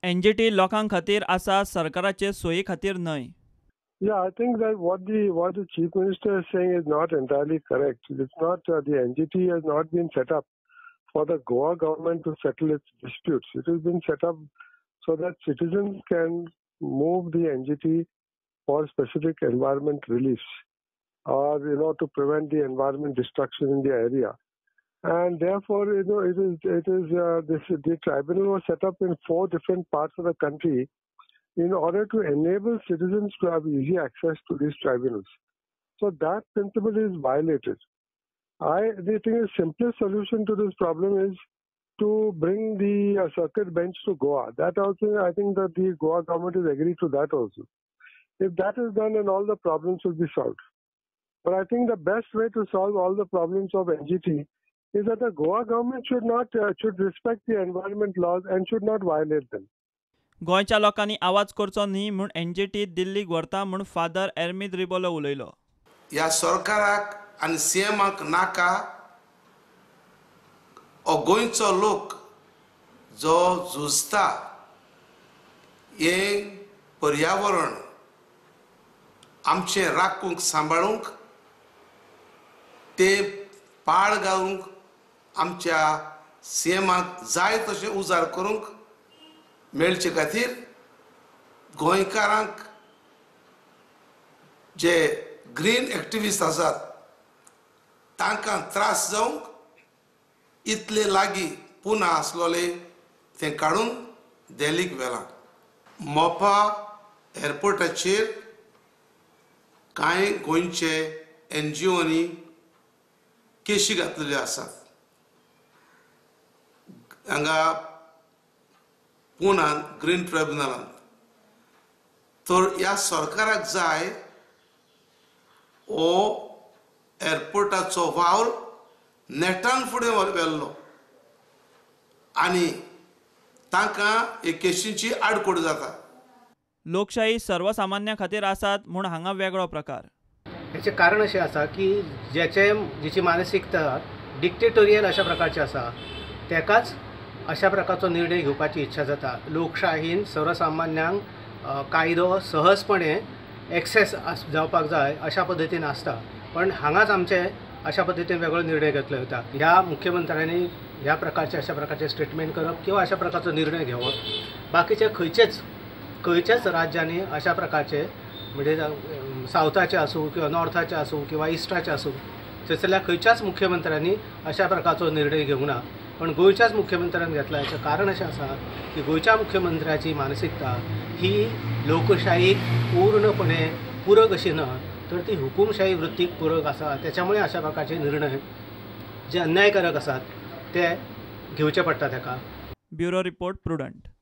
NGT लोकां खातीर आसा, सरकाराचे सोयी खातीर न्हय. Yeah, I think that what the Chief Minister is saying is not entirely correct. It's not the NGT has not been set up for the Goa government to settle its disputes. It has been set up so that citizens can move the NGT for specific environment reliefs, or to prevent the environment destruction in the area. And therefore, the tribunal was set up in 4 different parts of the country in order to enable citizens to have easy access to these tribunals. So that principle is violated. I think the simplest solution to this problem is to bring the circuit bench to Goa. That also, I think that the Goa government is agreed to that also. If that is done, then all the problems will be solved. But I think the best way to solve all the problems of NGT is that the Goa government should respect the environment laws and should not violate them. गोंयच्या लोकांनी आवाज करचो न्ही म्हूण NGT दिल्लीक व्हरता म्हूण father एर्मिद रिबोलो उलयलो. ह्या सरकाराक आनी सीएमाक नाका हो गोंयचो लोक जो झुजता हें पर्यावरण आमचें राखूंक सांबाळूंक ते पाळ घालूंक आमच्या सीएमाक जाय तशें उजार करूंक मेळचे खातीर गोंयकारांक जे ग्रीन एक्टिविस्ट आसात तांकां त्रास जावंक इतले लागीं पुना आसलोले तें काडून दिल्लीक व्हेलां. मोपा एअरपोर्टाचेर कांय गोंयचे एनजीओनी केशी घातलेल्यो आसात. हांगा पुनान ग्रीन ट्रायब्युनलान तर ह्या सरकाराक जाय हो एअरपोर्टाचो वावर नेटान फुडें व्हेल्लो आनी तांकां हे केशींची आडकोड जाता. लोकशाही सर्वसामान्या खातीर आसात म्हूण हांगा वेगळो प्रकार. हेचें कारण अशें आसा की जेची मानसिकता डिक्टेटोरियल अशा प्रकारची आसा तेकाच अशा प्रकारचो निर्णय घेवपाची इच्छा जाता. लोकशाहीन सर्वसामान्यांक कायदो सहजपणे एक्सेस जावपाक जाय अशा पद्दतीन आसता, पण हांगाच आमचे अशा पद्दतीन वेगळो निर्णय घेतलो वता. ह्या मुख्यमंत्र्यांनी ह्या प्रकारचे अशा प्रकारचे स्टेटमेंट करप किंवा अशा प्रकारचो निर्णय घेवप, बाकीचे खंयच्याच राज्यांनी अशा प्रकारचे म्हणजे सावथाचे आसूं किंवा नॉर्थाचे आसूं किंवा इस्टाचे आसूं थंयसरल्या खंयच्याच मुख्यमंत्र्यांनी अशा प्रकारचो निर्णय घेवंक ना. पण गोंयच्याच मुख्यमंत्र्यान घेतला हेचें कारण अशें आसा की गोंयच्या मुख्यमंत्र्याची मानसिकता ही लोकशाहीक पूर्णपणे पूरक अशी ना, तर ती हुकुमशाही वृत्तीक पूरक आसा. त्याच्यामुळे अशा प्रकारचे निर्णय जे अन्यायकारक आसात ते घेवचे पडटा ताका. Bureau report, Prudent.